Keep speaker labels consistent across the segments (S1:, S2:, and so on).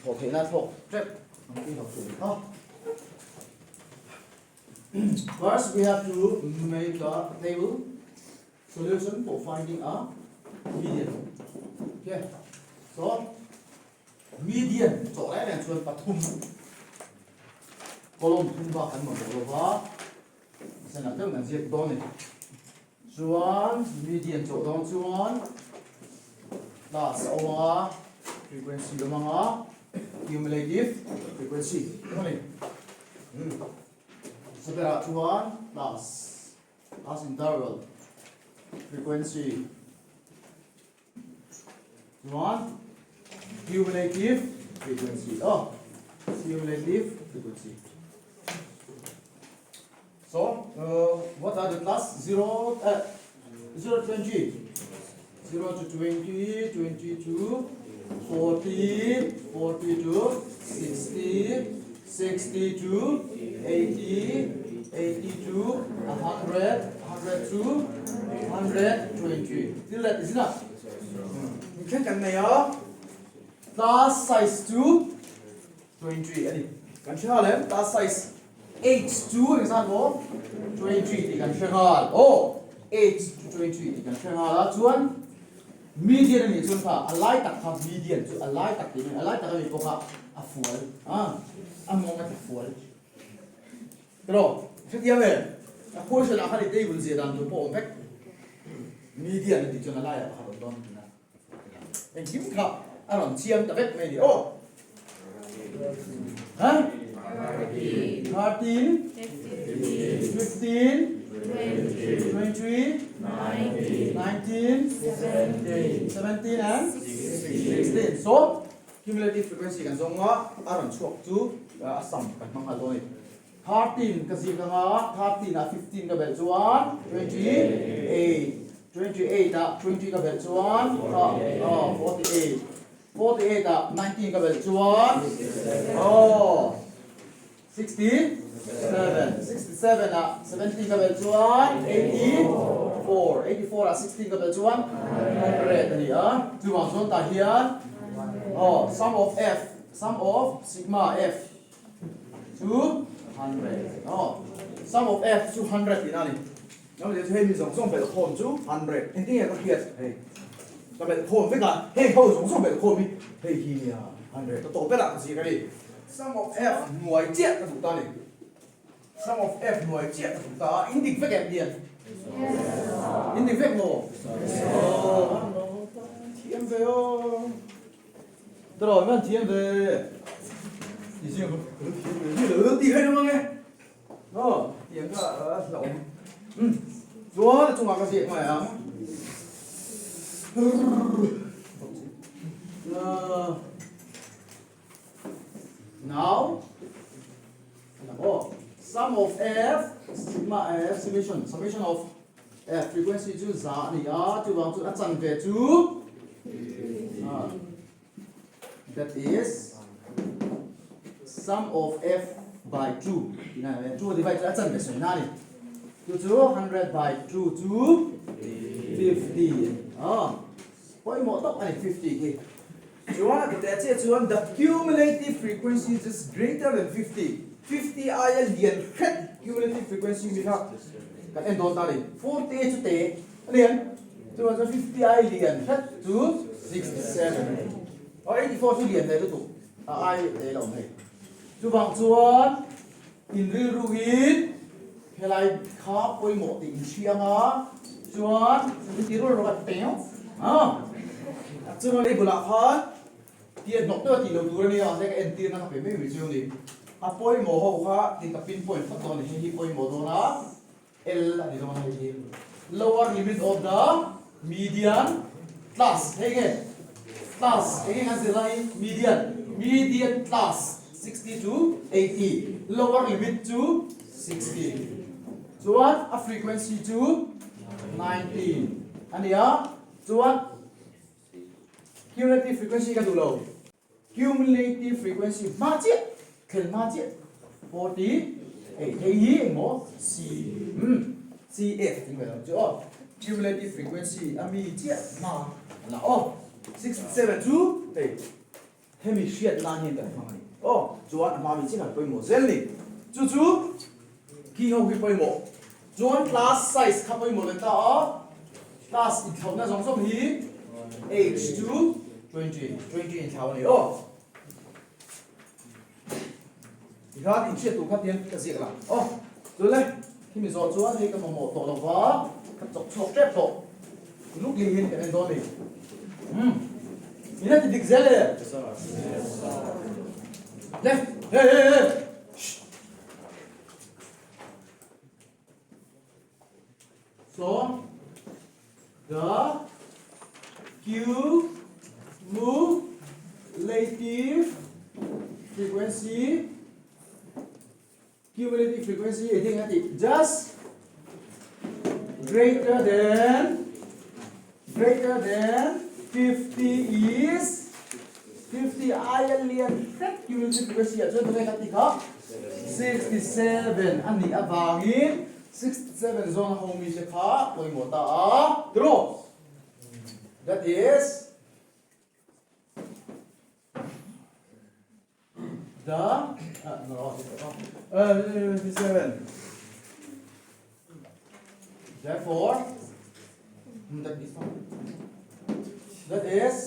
S1: Thawh theihna thlawk tep ang tih hlauh tur kha. First we have to make a table solution for finding a median. Okay. So median chawh reng reng chuan pathum column thum bak kan mamawh lova senah deuh kan ziak dawn a ni. Chuan median chawh dawn chuan class a awm ang a, frequency a awm ang a, cumulative frequency a ni. Saberah chuan class, class interval, frequency chuan cumulative frequency aw cumulative frequency. So, what are the class? 0, 0 20, 0 to 20, 20 to 40, 40 to 60, 60 to 80, 80 to 100, 100 to 120. Till that is enough. Thleng kan nei a, class size chu 20 a ni. Kan hre nghal em? Class size H chu engzat maw? 20 tih kan hre nghal. Aw, H chu 20 tih kan hre nghal a, chuan median a nih chuan kha a lai tak kha median chu a lai tak tih mai, a lai tak a nih pawh kha a fual a, a mawng a tla fual. Tiraw? Hrethiam em? A question ah khan i table zia dan tur pawh a awm vek. Median a tih chuan a laiah pakhat awm dawn tihna. Engkim kha a rawn chiang ta vek mai a ni aw. Ha? 13, 15, 20, 19, 17 and 16. So, cumulative frequency kan zawng a, a rawn chhuak chu a sum kan hmang nghal dawn a ni. 13 ka zik anga 13 ah 15 ka belh chuan 28, 28 ah 20 ka belh chuan 48, 48 ah 19 ka belh chuan 67, 67 ah 17 ka belh chuan 84, 84 ah 16 ka belh chuan 100 a ni a. Chuvang chuan tah hian sum of f, sum of sigma f Chu 100 aw sum of f chu 100 tihna a ni. Nang leh chu hei mi zawng zawng belh khawm chu 100 engtin nge ka hriat hei ka belh khawm vek a heng ho zawng zawng belh khawm hi hei hi nia 100 ka tawh berah ka ziak a ni. Sum of f hnuai chiah ka duh ta a ni. Sum of f hnuai chiah ka duh ta a in dik vek em hian? In dik vek maw? Aw thiam ve aw. Tawh nan thiam ve. Ti zing ka lo thiam ve mi lo ti hai mang e. No, tiang ka la awm. Um. Chuan a chungah ka ziak mai ang. Now, oh, sum of f sigma f summation summation of F frequency chu za a ni a, chuvang chuan a chanve chu that is sum of f by 2 tihna a ni a, 2 divide chu a chanve sawi na a ni. Chu chu 100 by 2 chu 50 a, pawimawh tawk a ni 50 khi. Chuan a tute chiah chuan the cumulative frequency is just greater than 50, 50 aia lian hret cumulative frequency mi kha kan en dawn ta a ni. 48 chu te a ni em? Chuan chuan 50 aia lian hret chu 67 aw 84 chu lian hle lutuk a ai te la awm hei. Chuvang chuan in rilruin helai kha pawimawh tih in hria anga chuan in ti rual rawh a teu a chuan lei bulah khan tia hnawk deuh a tih lo tur a nia mahse ka entir na ka pe mai mai chu a ni a pawimawh ho kha tin ka pinpoint phawt dawn a ni hei hi pawimawh dawn a L a ni dawn a hei hi lower limit of the median class hei nge class eng nge kan zir lai median median class 60 to 80 lower limit chu 60 chuan a frequency chu 19 a ni a chuan cumulative frequency ka duh lo Cumulative frequency hma chiah, thlen hma chiah 48 hei hi engmaw C CF tih mai lo chu aw cumulative frequency a mi chiah hma a la aw 67 chu hei Hemi hriat nan hian kan hmang a ni. Aw, chuan a hma mi chiah kan pawimawh zel ni. Chu chu key ho hi pawimawh. Chuan class size kha pawimawh leh ta a, class inthlauhna zawng zawng hi age chu 20, 20 inthlau a ni aw. Tikhan inhriat tur kha tiang ka ziak la aw. Chuan le, khimi zawh chuan hei ka mamawh tawh lo va, ka chawk chhuak tep tawh. Luk ling hian kan en dawn a ni. Umm, in a ti dik zel e. Le, hey hey hey. Shh. So, the cumulative frequency cumulative frequency I think ati just greater than greater than 50 is 50 aia lian hret cumulative frequency ah chuan tunge kan ti kha 67 a nih avangin 67 zawn a ho mi te kha pawimawh ta a tiraw that is the ah no 57 therefore that is that is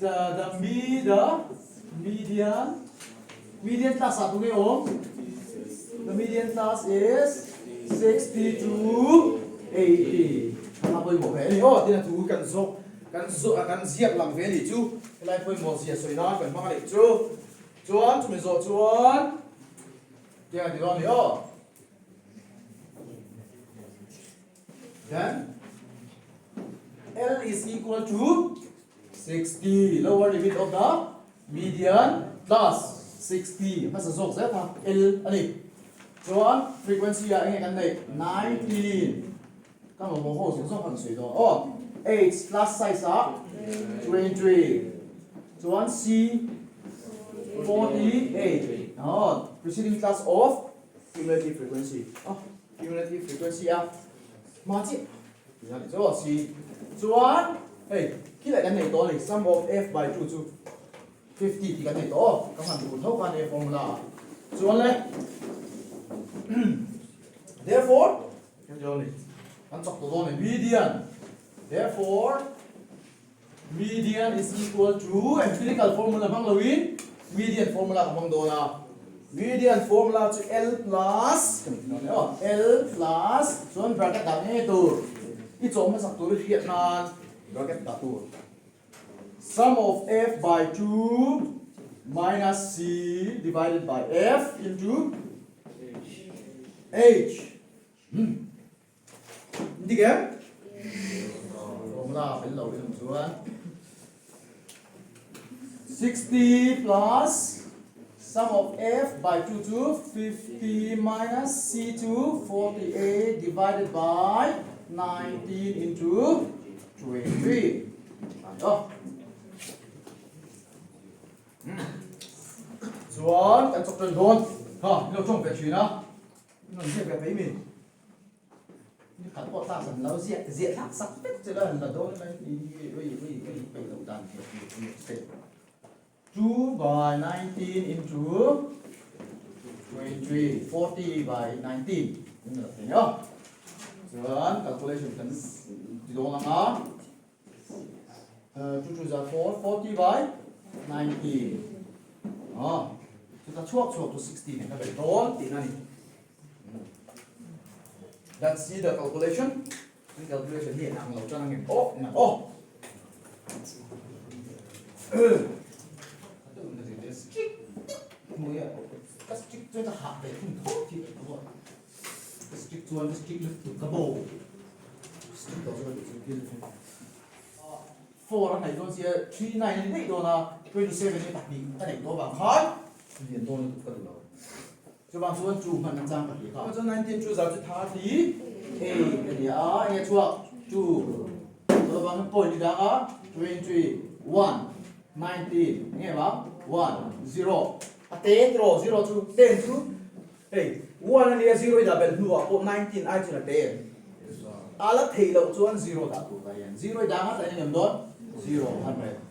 S1: the the me the median median class ah tunge awm the median class is 60 to 80 a pawimawh ve a ni aw tin a thu kan zawk kan zawh kan ziak lang ve a nih chu helai pawimawh zia sawi nan kan hmang a nih chu chuan chumi zawh chuan tiang a ti dawn a ni aw Then L is equal to 60 lower limit of the median plus 60 hmasa zawk zel kha L a ni. Chuan frequency ah enge kan neih 19 ka mamawh ho zawng zawng kha kan sawi dawn aw. H plus size ah 23 chuan C 48 aw preceding class of cumulative frequency aw. Cumulative frequency a hma chiah tih a ni chu si chuan hei khi leh kan nei tawh a ni sum of f by 2 chu 50 tih kan nei tawh aw ka hman tur tho khan e formula ah chuan le therefore kan ti dawn a ni kan chawk tawh dawn a ni median therefore Median is equal to empirical formula hmang loin median formula ka hmang dawn a. Median formula chu L plus kan ti dawn e aw. L plus chuan bracket dah ngei tur. I chawh hmasak tur i hriat nan bracket dah tur. Sum of f by 2 minus c divided by f into h. Hmm. Dik em? Formula fel lo in chuan 60 plus sum of f by 2 chu 50 minus c chu 48 divided by 19 into 23. Oh. Chuan kan chawk tan dawn. Ha, lo chawng ve thin a. Nan ziak ve mai mi. Ni khat pawh tlak an lo ziah ziah thlak sak vek che la an la dawn mai ni ui ui ui peih loh dan tur tur chu che. 2 by 19 into 23 40 by 19 in la thei a. Chuan calculation kan ti dawn ang a. 2 2 za 4 40 by 19. Ah, chuta chhuak chhuak chu 16 ka belh dawn tihna a ni. Let's see the calculation. Ang calculation hi ang lo tan ang oh na oh. Ka stick chuan ka hah ve thung tho thi ka bo. Ka stick chuan ka stick lutuk ka bo. Stick lo chuan chu thil 4 a hnaih dawn sia 3 9 a ni daih dawn a 27 hi pahnih ka neih tawh vang khan lian dawn lutuk ka duh lo. Chuvang chuan chu hman a chang pahnih kha. Chuan 19 chu za chu 38 a ni a, enge chhuak 2 chuvang point i dang a 21 19 enge ma 1 0 a te tiraw 0 chu 10 chu hei 1 a nia 0 i dah belh hnuah pawh 19 ai chuan a te em a la theih loh chuan 0 dah tur ka hian 0 i dang a ta eng em dawn 0 100.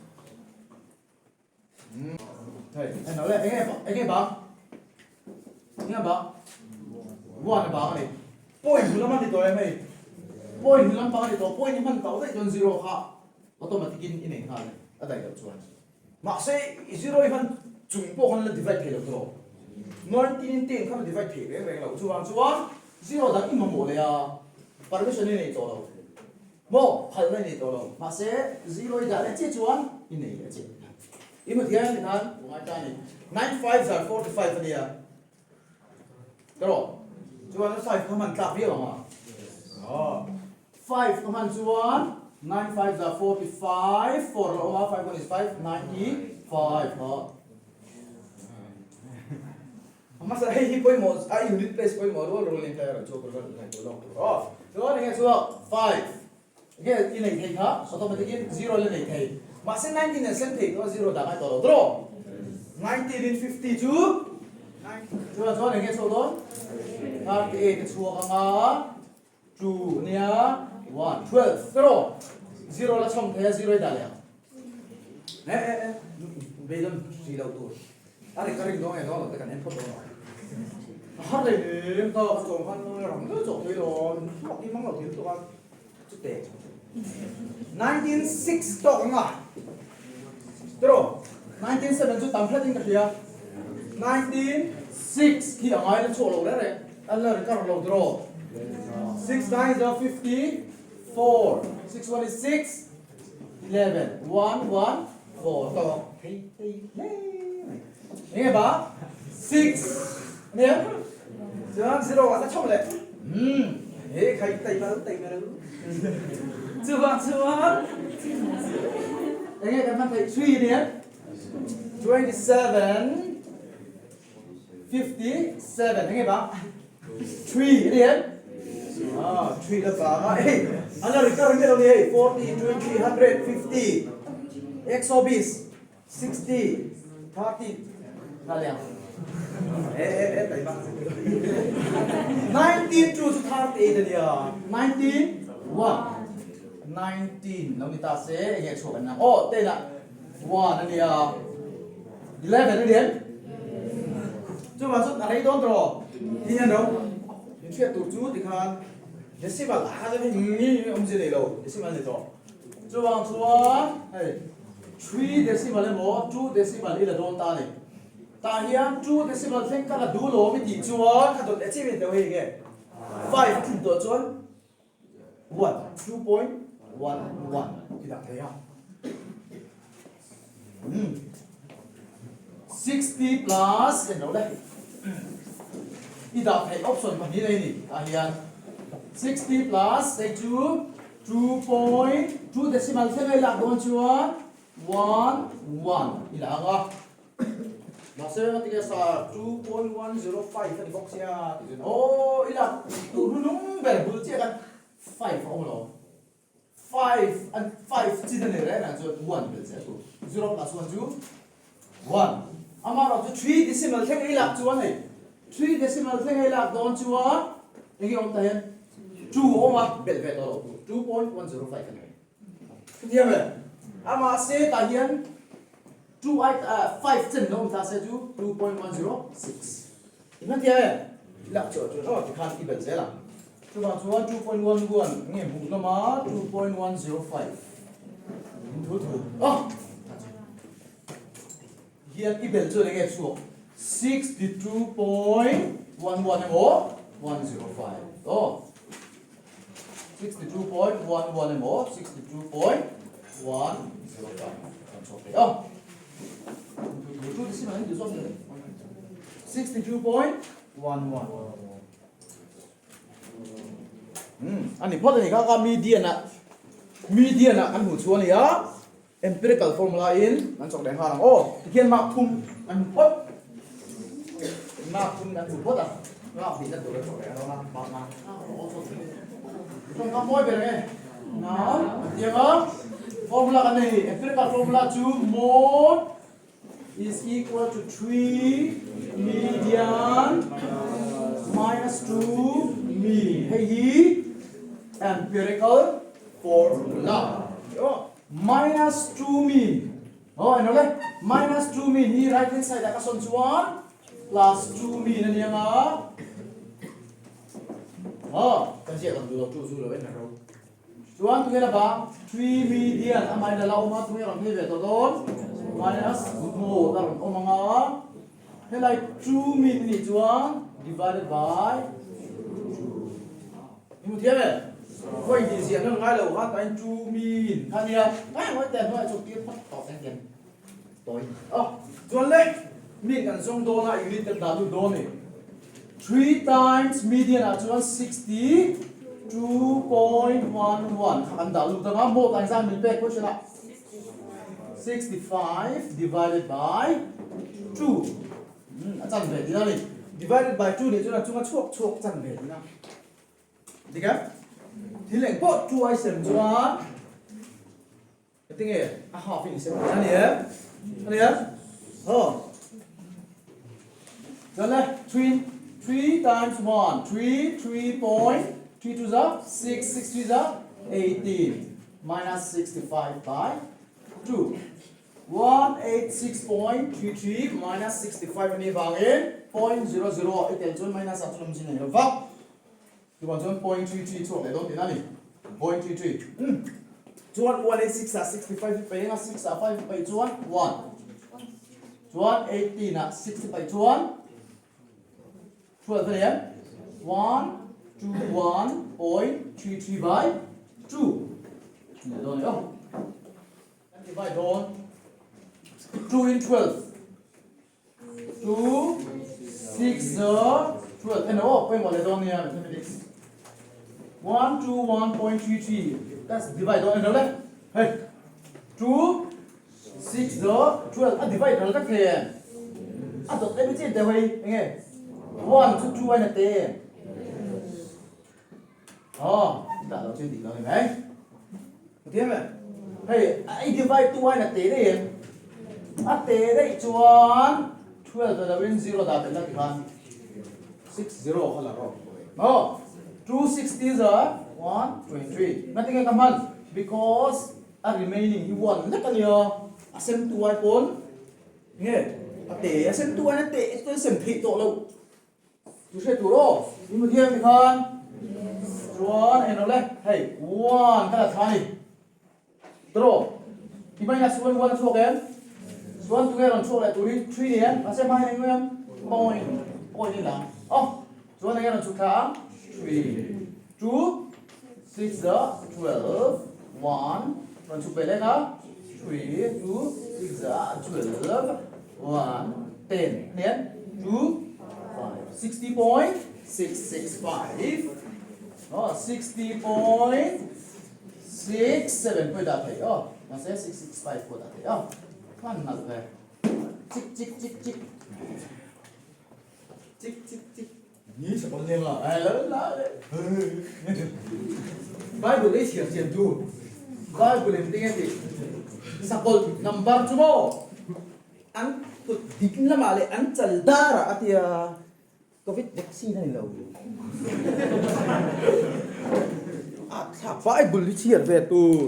S1: Hei, en lo le, enge enge bang? Enge bang? One a bang a ni. Point hnu lam a ni tawh em hei? Point hnu lam pang a ni tawh, point i hman tauh daih chuan zero kha automatic in i nei nghal e, a daih loh chuan. Mahse, i zero i hman chung pawh khan la divide thei lo tawh. 19 in 10 khan a divide thei reng reng lo. Chuvang chuan zero dang i mamawh leh a, permission i nei tawh lo. Maw? Phalna i nei tawh lo. Mahse, zero i dah leh chiah chuan i nei leh chiah. I hmu thiam ti khan u ngai ta a ni. Nine fives are 45 a nia. Ka rawh. Chuan five kha hman tlak viau ang a. Aw. Five ka hman chuan nine fives are 45, four a lo awm a, five one is five, 95 kha. Hmasa hei hi pawimawh a unit place pawimawh rual rual in tlai a rawn chhuak tur kan ngaihtuah lawk tur aw. Chuan enge chhuak five enge i nei thei kha automatic in zero la nei thei mahse 19 nen sem thei tawh a zero dah ngai tawh lo tawh 19 in 50 chu chuan chuan enge chhuak dawn 38 a chhuak anga two ania one 12 tawh zero la chhawm thei a zero i dah leh ang e e e beidawm hrih loh tur A ri ka ring dawn nge dawn lo te kan en phawt dawn a. A har leh hle ka ka chawm khan rang deuh chawk thei lo thluak hi mang lo thil tluk a chute 19 6 tawk ang a tiraw 19 7 chu tam hret in ka hria 19 6 khi a ngai la chhuak lo reng reng a la ri kar lo tiraw 6 9 is 54 6 1 is 6 11 1 1 4 tawk thei thei hle mai enge ba 6 ania chuan 0 ah la chho leh umm he khai tai mal tai mal chuan chuan enge kan hman theih 3 ania 27 57 enge ba 3 ania ah 3 la ba nga hei ala recur nge lo ni hei 40 20 100 50 exobis 60 30 nga leng e e e tai ba 19 2 chu 38 ania 19 1 19 lo ni ta se enge chhuak an nang oh te na 1 ania 11 ania Chuvang chuan a rei dawn tawh ti hian ro in hriat tur chu tikhan decimal ah khan chuan hei ngi awmzia nei lo decimal ni tawh. Chuvang chuan hei three decimal emaw two decimal i la dawn ta a ni. Tah hian two decimal thleng ka la duh lawm i tih chuan kha dawt leh chiah in teuh hei enge five a tlin tawh chuan one, 2.11 i dah thei a. Umm 60 plus en lo le. I dah theih option pahnih nei ni tah hian 60 plus hei chu 2.2 decimal thleng a i lak dawn chuan 1 1 i la ang a. Mahse a tige sa 2.105 a ni bawk sia tih chuan aw i lak tur hnunung ber bul chiah khan five a awm lo. Five an five chin a nei reng reng chuan one belh zel tur. Zero plus one chu one. Amaherawh chu three decimal thleng i lak chuan hei three decimal thleng i lak dawn chuan enge awm ta hian two a awm a belh ve tawh lo tur. 2.105 a ni. Chutiang le, amah se tah hian two ai five chen lo awm ta se chu 2.106. I hman thiam em? I lak chhuah chuan aw tikhan i belh zel ang. Chuvang chuan 2.11 nge hmuh hlawm a 2.105 in thu thu aw hian i belh chuan enge chhuak 62.11 emaw 105 aw. 62.11 emaw 62.105 kan chhuak thei a. Thu ti sim ang duh zawk ni. 62.11 Ani phawt ani kha ka median ah median ah kan hmuh chu ani a empirical formula in kan chawk leh nghal ang aw tikhian mark thum kan hmu phawt mark thum kan hmu phawt a mark hnihna tur kan chawk leh dawn a mark nga tawngkam mawi ber nge nau tiang a formula kan nei empirical formula chu mode is equal to 3 median minus 2 mean hei hi empirical formula. Minus 2 mean. Oh, eno le. Minus 2 mean hi right hand side ah ka sawn chuan plus 2 mean a ni anga. Oh, kan ziah kan duh lo 2 chu lo en ro. Chuan tunge la bang 3 median a minus la awm a tunge rawn phei ve tawh dawn minus mode a rawn awm anga. Helai 2 mean a nih chuan divided by 2. I hmu thiam em? Khawi tih ziah nan ngai lo khan tain 2 mean kha nia. Ngai ngawi teh hnuaiah chhuk tir phawt tawh teng hian tawi. Aw chuan le mean kan zawng dawn a unit kan dah lut dawn ni. 3 times median ah chuan 62.11 kha kan dah lut anga mode ah engzat min pek question ah 65 divided by 2 a chan ve tihna a ni. Divided by 2 nih chuan a chunga chhuak chhuak chan ve tihna. Dik em? Thil eng pawh 2 ai sem chuan Enge a half in sem tihna a ni em? A ni em? Aw. Chuan le 3 3 times 1 3 3 point 3 2 za 6 6 3 za 18 minus 65 by 2. 186.33 minus 65 a nih vangin 0.00 i tel chuan minus ah chuan awm zin a ni lo va. Chuvang chuan 0.33 chhuak leh dawn tihna a ni. 0.33. Umm. Chuan 186 ah 65 i paih anga 6 ah 5 i paih chuan 1. Chuan 18 ah 6 i paih chuan 12 a ni em? 121.33 by 2. Ni dawn ni aw. Kan divide dawn. 2 in 12. 2, 6, 12. Eno aw, pawimawh leh dawn nia mathematics. 1, 2, 1.33. That's divide dawn eno le. Hei. 2, 6, 12. A divide ral vek thei em? A dawt em i chin teh hei. Enge? 1 chu 2 ain a te em? Aw, dah lo chu dik lo ni mai. Thiam em? Hei, i divide 2 ain a te daih em? A te daih chuan 12 la loin 0 dah belh la ti khan 6 0 kha la rawh. Aw, 2 60 za 1 23. Ngatinge ka hman? Because a remaining hi 1 lek a nia. A sem tu ai pawn nge a te a sem tu ain a te chuan sem theih tawh loh. Chu hre tur aw, i mu thiam ti khan chuan eng le hei one ka la tha ni draw i minus one one a chhuak em chuan tunge rawn chhuak leh tur hi three ni em mahse hma hian eng em point point in lang aw chuan enge rawn chhuk thla ang three two six 12 one rawn chhuk ve leng a three two six 12 one ten ni em two five 60.665 oh 60.67 pawh i dah theih aw mahse 665 pawh dah theih aw hman nalh ve chik chik chik chik chik chik chik Ni sa pang leng a, ai la la le. Bible ei chhiar chian tu. Bible in tinge ti. Sakawlh number chu maw? An kut dik lamah leh an chal darah a tia Covid vaccine a ni lo. A thlak Bible hi chhiar ve tur.